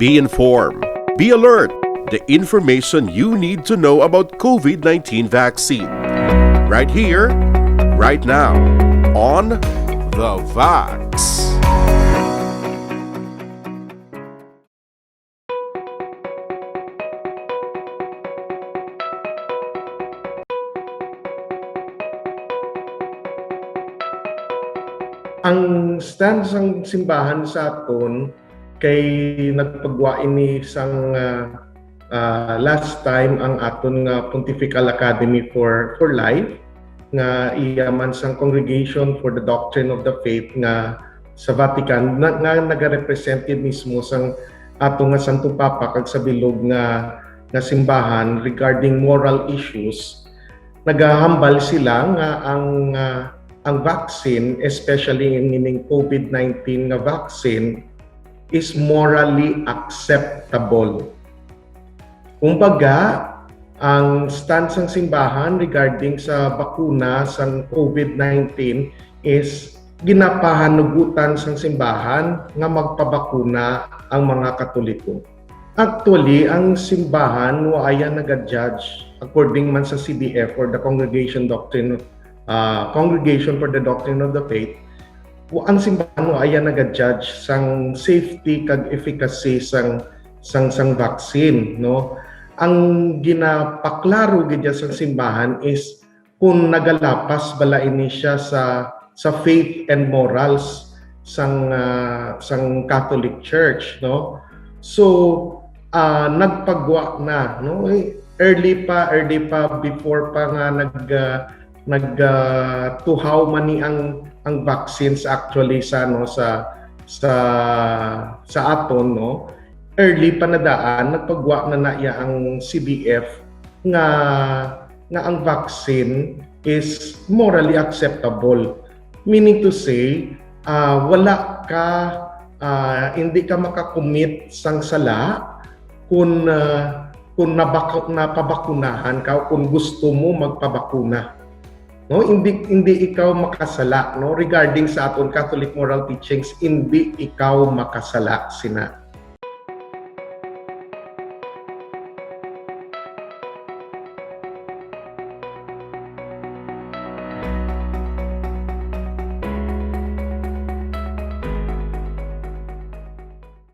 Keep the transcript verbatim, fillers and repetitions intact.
Be informed. Be alert. The information you need to know about COVID nineteen vaccine. Right here, right now, on The Vax. Ang stand sang simbahan sa aton kay nagpagwa ini sang, ah, ah, last time ang aton nga Pontifical Academy for for Life nga iya man sang Congregation for the Doctrine of the Faith nga sa Vatican na, nga nagarepresent gid mismo sang ato nga Santo Papa kag sa bilog nga nga simbahan regarding moral issues. Nagahambal sila nga ang, ah, ang vaccine, especially ining COVID nineteen nga vaccine, is morally acceptable. Kumbaga, ang stance sang simbahan regarding sa bakuna sang COVID nineteen is ginapahanugutan sang simbahan nga magpabakuna ang mga Katoliko. Actually, ang simbahan wa iya naga-judge, according man sa C D F or the Congregation Doctrine, ah, Congregation for the Doctrine of the Faith, wa, ang simbahan wa iya naga-judge sang safety kag efficacy sang sang sang vaccine, no? Ang ginapaklaro gid sang simbahan is kung nagalapas bala ini siya sa sa faith and morals sang, ah, sang Catholic Church, no? So, ah, nagpagwa na, no? Eh, early pa, early pa, before pa nga nag, ah, nag, ah, tuhaw man ni ang ang vaccines actually sa, no, sa sa sa aton, no? Early pa na daan, nagpagwa na na iya ang C D F nga nga ang vaccine is morally acceptable. Meaning to say, ah, wala ka, ah, hindi ka makakommit sang sala kung, ah, kung nabak-, napabakunahan ka, kung gusto mo magpabakuna. No, hindi hindi ikaw makasala, no, regarding sa aton Catholic moral teachings, hindi ikaw makasala sina.